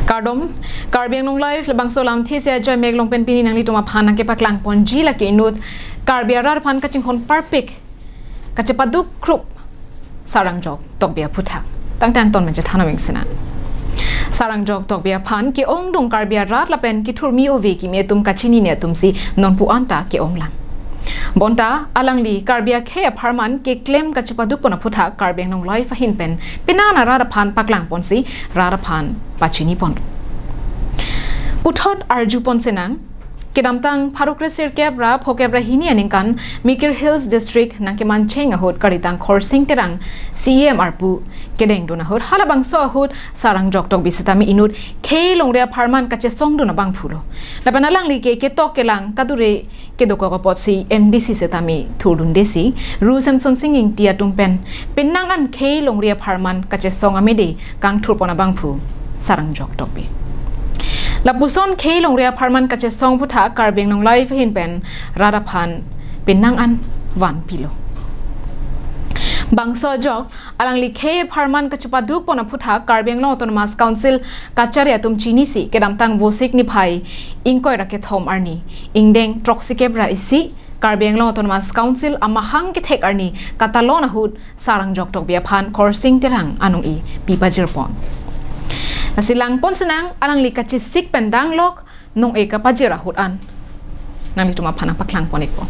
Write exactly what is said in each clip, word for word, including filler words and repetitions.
Kardom, Karbi Anglong Live, labangso alamthe isi ajoine mek along pen pini nanglitum aphan nangkepaklang ponji lake inut Karbi arat aphan kachinghon parpik, kachepaduk krup Sar Angjok Tokbi aphuthak. Tangte angton meje thanam ingsinang. Sar Angjok Tokbi aphan ke-ongdung Karbi arat lapen kethurmi ove kimi atum kachinine atumsi nonpu anta ke-onglang. Bonta alangli Karbi akhei apharman keklem kachepaduk pon aphuthak Karbi Anglong Live ahin pen penang rat aphan paklang ponsi rat aphan pachini pon. Puthot arju ponsinang, kedamtang pharo kresirkep ra phokep ra hini aningkan Mikir Hills District nangkemancheng ahut kalitang Khorsing Terang C E M arpu kedengdun ahut halabangso ahut Sar Angjok Tokbi sitame inut khei longri apharman kachesongdun abangphulo. Lapen alangli ke ketok kelang kadure kedokok apotsi M D C sitame thurdundesi Ru Semsonsing Ingti atum pen penang an khei longri apharman kachesong amede kangthur pon abangphu Sar Angjok Tokbi. Lapuson khei longri apharman kachesong aphuthak Karbi Anglong Live ahin pen rat aphan penang an vanpilo. Bangso ajok alangli khei apharman kachepaduk pon aphuthak Karbi Anglong Autonomous Council kachari atum chinisi kedamtang Vosik niphai ingkoi ra kethom arni ingdeng throksikep ra isi Karbi Anglong Autonomous Council amahang kethek arni katalon ahut Sar Angjok Tokbi aphan Khorsing Terang anong-e pipajir pon. Lasi lang ponsinang alangli kachesik pen danglok nong-e kapajir ahut an nanglitum aphan nangpaklang pon-ikpo.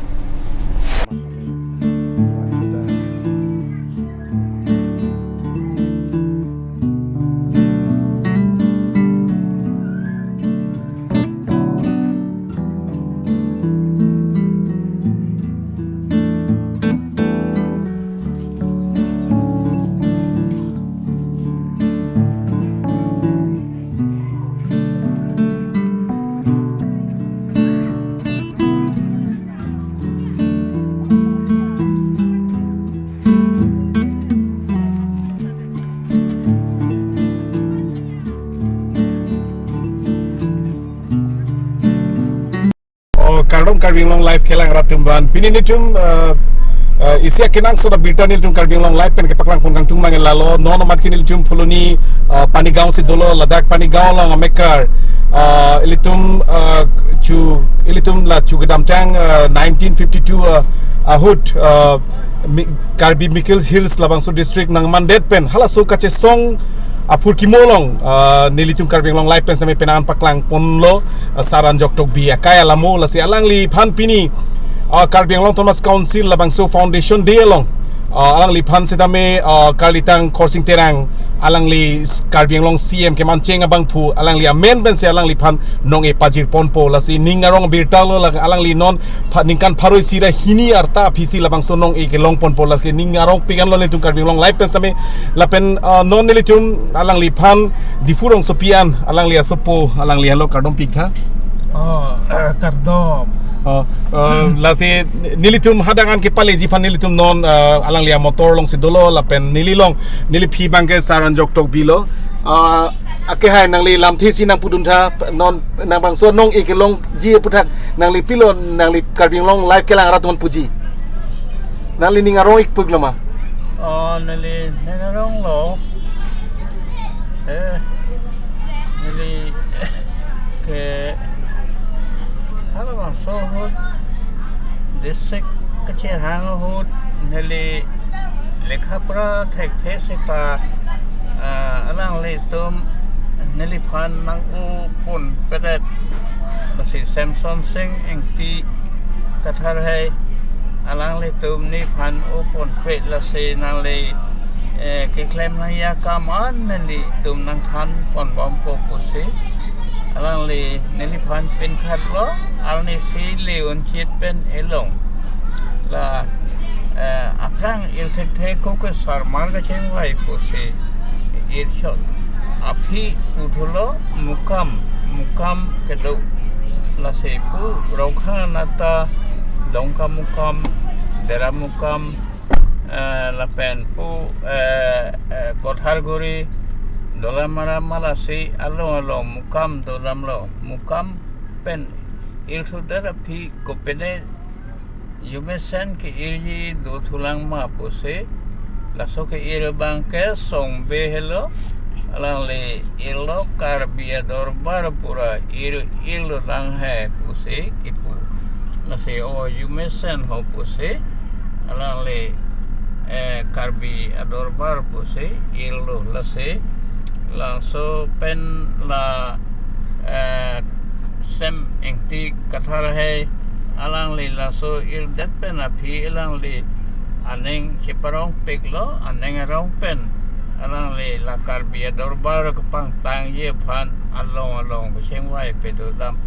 Oh, kardom Karbi Anglong Live kelang rat atum aphan. Pini nelitum, eh, eh, isi akenangsot abirta nelitum Karbi Anglong Live pen kepaklang pon kangtung mangin lalo. Non amat ke nelitum Phuloni, eh, Panigaon si dolo, ladak Panigaon along amekar. Eh, ilitum, eh, chu, ilitum la chu kedamtang, eh, nineteen fifty-two, eh, ahut, eh, Mi-, Karbi Mikir Hills labangso district nangmandet pen halaso kachesong aphurkimo along, ah, nelitum Karbi Anglong Live pen sitame penang an paklang ponlo, ah, Sar Angjok Tokbi akai alamo, lasi alangliphan pini, ah, Karbi Anglong Autonomous Council labangso Foundation Day along, ah, alangliphan sitame, ah, kalitang Khorsing Terang alangli s-, Karbi Anglong C E M kemancheng abangphu alangli amen pensi alangliphan nong-e pajir ponpo, lasi ning arong abirta lo, la alangli non pha-, ningkan pharo isi ra hini arta aphisi labangso nong-e kelong ponpo, lasi ning arong pik anlo nelitum Karbi Anglong Live pen sitame. Lapen, ah, non nelitum alangliphan Diphu rongsopi an alangli asopo, alangli henlo, kardom pik tha. Oh, eh, kardom. Oh, eh, lasi nelitum hadak an kepaleji aphan nelitum non, eh, alangli amotor along si dolo lapen neli along, neliphi abangke Sar Angjok Tokbi lo. Eh, ake hai nangli lamthe isi nangpudun tha, non nang bangso nong-e kelongji aphuthak nangli pilo, nangli Karbi Anglong Live kelang rat atum aphan puji. Nangli ning arong-ik pu-iklo ma? Oh, neli ning arong lo. Eh, neli ke halabangso ahut district kachehang ahut neli lekha pura thekthe seta, ah, alanglitum neliphan nang-o ponpet, lasi Semsonsing Ingti Kathar hai alanglitum neliphan o ponpet, lasi nangli, eh, keklem nangji akam an nelitum nangthan ponbompo pusi alangli neliphan pinkhat lo, arnisi le unchit pen elong. La, eh, aphrang ir thekthe ko ke sarmar kachingvai pusi irchot. Aphi puthulo Mukam, Mukam kedo. Lasi pu Rongkhang anat ta Dongkamukam, Deramukam, eh, lapen pu, eh, eh, Kotharguri, Dolamara, malasi along along Mukam dolamlo. Mukam pen irthudet aphi kopine jumesen ke-irji dothulang ma pusi, laso ke-ir abangke Songbe helo, Alangli irlo Karbi adorbar pura ir irlo lang he pusi kipu. Lasi o arju mesen ho pusi alangli, eh, Karbi adorbar pusi irlo, lasi labangso pen la, eh, Sem Ingti Kathar he, alangli laso irdet pen aphi alangli aning cheparongpiklo, aning arong pen alangli la Karbi adorbar kepangtangji aphan along along kechengvai pado dam.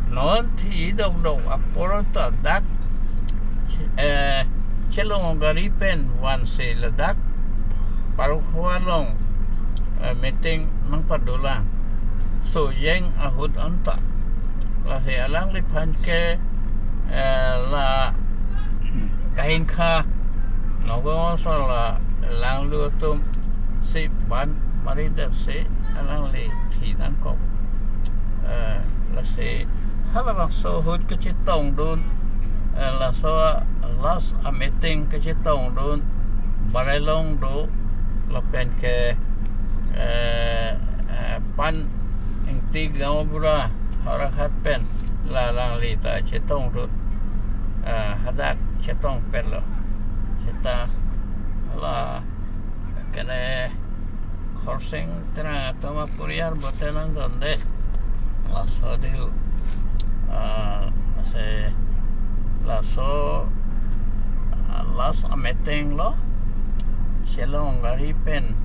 Non thi dokdok apor ta dak, eh, Chelong gari pen vansi ladak Parokhowa along, eh, meeting nangpadolang. Sojeng ahut anta. Lasi alangliphan ke, eh, la kahingkha nongo so la langlu atum si ban maridetsi alangli thi nangkok. Eh, lasi halabangso ahut kachetongdun, eh, laso last a-meeting kachetongdun Barai along do lapen ke, eh, eh, Pan Ingti Gaonbura Howraghat pen la alangli ta chetongdun, eh, hadak chetongpetlo. Seta la kene Khorsing Terang atum aporial bote nangdonde. Laso dihu. Ah, lasi laso, ah, last a-meeting lo. Chelong gari pen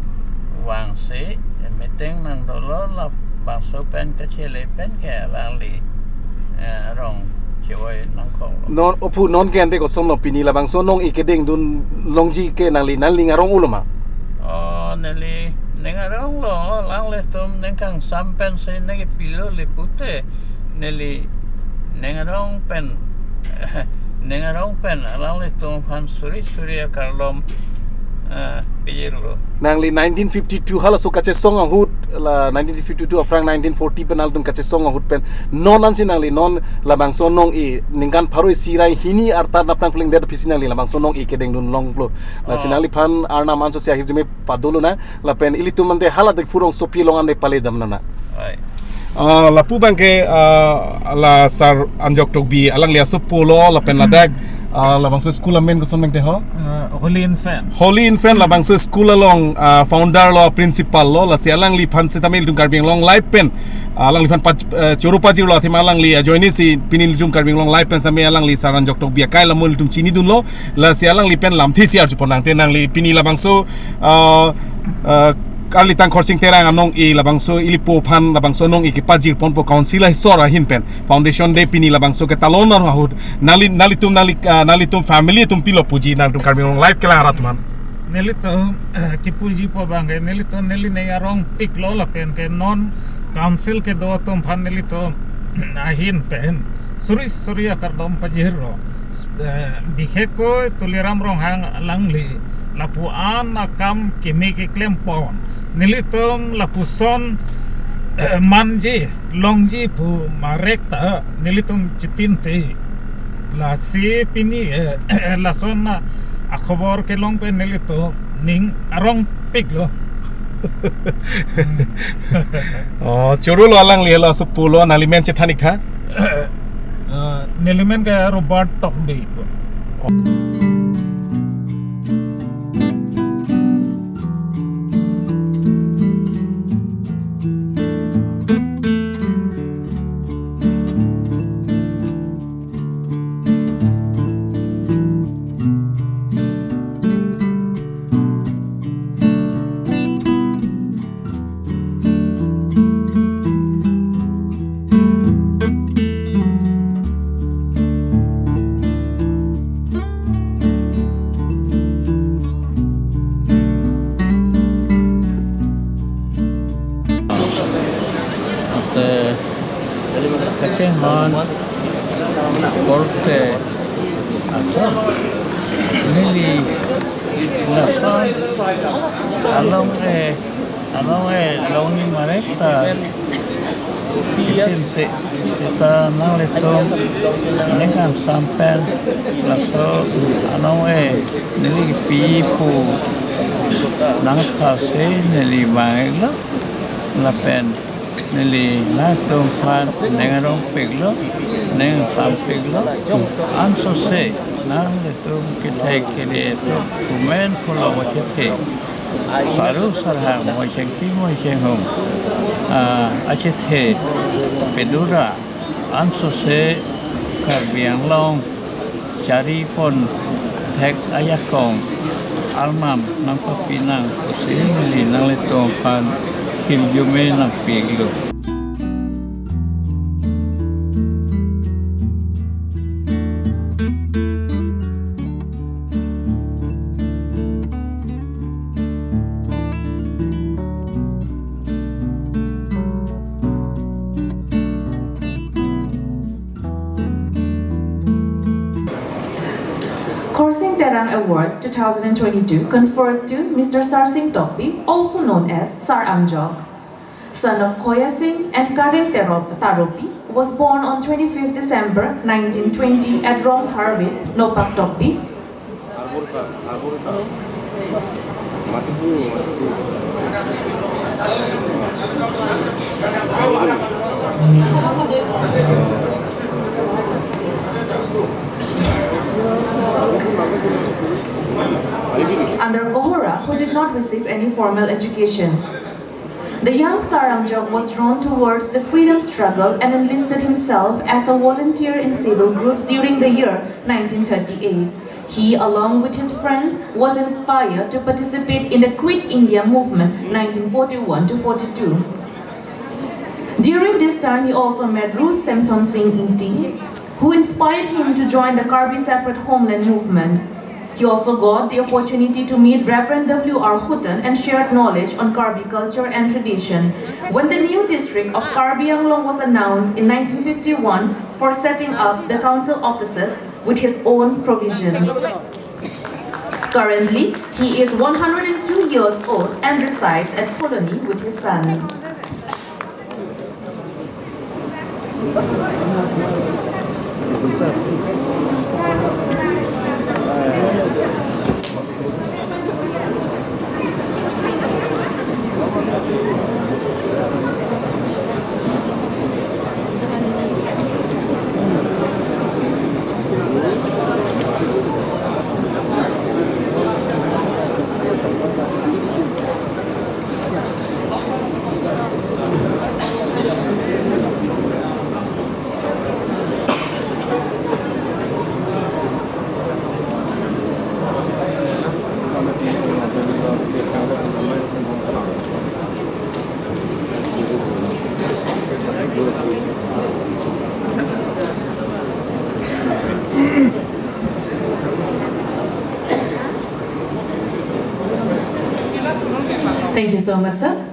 vangsi meeting nangdolo, labangso pen kachele pen ke alangli, eh, arong chevoi nangkoklo. Non, ophu, non ke ante kosonlo pini labangso nong-e kedengdun longji ke nangli, nangli ning arong-olo ma? Oh, neli ning aronglo, alanglitum ning kangsam pensi ning pilo le pute, neli ning arong pen, ning arong pen alanglitum aphan suri suri akardom, eh, pajirlo. Nangli nineteen fifty-two halaso kachesong ahut, la nineteen fifty-two aphrang nineteen forty pen alangtum kachesong ahut pen non ansi nangli non labangso nong-e ningkan pharo isi ra hini arta napnang plengdet aphisi nangli labangso nong-e kedengdun longlo. Lasi Oh. nangliphan Arnam anso si ahirjume padolonang, lapen ilitum ante hala Diphu rongsopi along ante paledamnang. Hai. Ah, lapu abangke, ah, la Sar Anjok Tokbi alangli asopo lo, lapen ladak, ah, labangso school amen koson abangke ho? Ah, Holy Infant. Holy Infant labangso school along, ah, founder lo, principal lo, lasi alangliphan sitame ilitum Karbi Anglong Live pen, ah, alangliphan paj-, eh, choro pajirlo athema alangli ajoine si pini ilitum Karbi Anglong Live pen sitame alangli Sar Anjok Tokbi akai alam ilitum chinidunlo, lasi alangli pen lamthe si arjupon nangte nangli pini labangso, ah, ah, Karlitang Khorsing Terang anong-e labangso ilipo aphan labangso nong-e kepajirponpo council asor ahin pen. Foundation day pini labangso ketalon ahut. Nangli, nanglitum, nangli, ah, nanglitum family atum pilo puji nangtum Karbi Anglong Live kelang arat man. Nelitum, eh, kipujipo abangke, nelitum neli ning arongpiklo lapen ke non council kedo atum aphan nelitum ahin pen suri suri akardom pajirlo. Eh, bikhekoi Tuliram Ronghang alangli lapu-an akam kimi keklempon. Nelitum lapuson, eh, manji, longji pu marek ta nelitum chitinte. Lasi pini, eh, lason akhobor kelong pen nelitum ning arongpiklo. Oh, choro lo alangli helo asopo lo, nangli men chethan ik tha? Eh, neli men ke Robert Tokbi. Ante kachenghon korte ako neli lason along-e, along-e longji marek ta tinte seta nanglitum ning kangsam pen laso along-e neli kipi pu nangthasi neli vanglo. Lapen neli nangtum aphan ning arongpiklo, ning sampiklo, ansose nanglitum kethek kere atum kumen pulo achethe, paru sarhang mochengki mocheng hum, ah, achethe pedura, ansose Karbi Anglong chari pon thek ajakong arnam nangpapi nang pusi neli nanglitum aphan hirjume nangpiklo. Khorsing Terang Award two thousand twenty-two conferred to Mister Sarsing Tokbi, also known as Sar Amjok, son of Khoya Sing and Kareng Terop Taropi, was born on twenty-fifth December nineteen twenty at Rong Tharve, Nopak Tokbi. Under Kohora, who did not receive any formal education. The young Sar Amjok was drawn towards the freedom struggle and enlisted himself as a volunteer in civil groups during the year nineteen thirty-eight. He, along with his friends, was inspired to participate in the Quit India Movement nineteen forty-one to forty-two. During this time, he also met Ru Semsonsing Ingti, who inspired him to join the Karbi Separate Homeland Movement. He also got the opportunity to meet Reverend W R Hutton and shared knowledge on Karbi culture and tradition. When the new district of Karbi Anglong was announced in nineteen fifty-one for setting up the council offices with his own provisions. Currently, he is one hundred and two years old and resides at Phuloni with his son. Thank you so much, sir.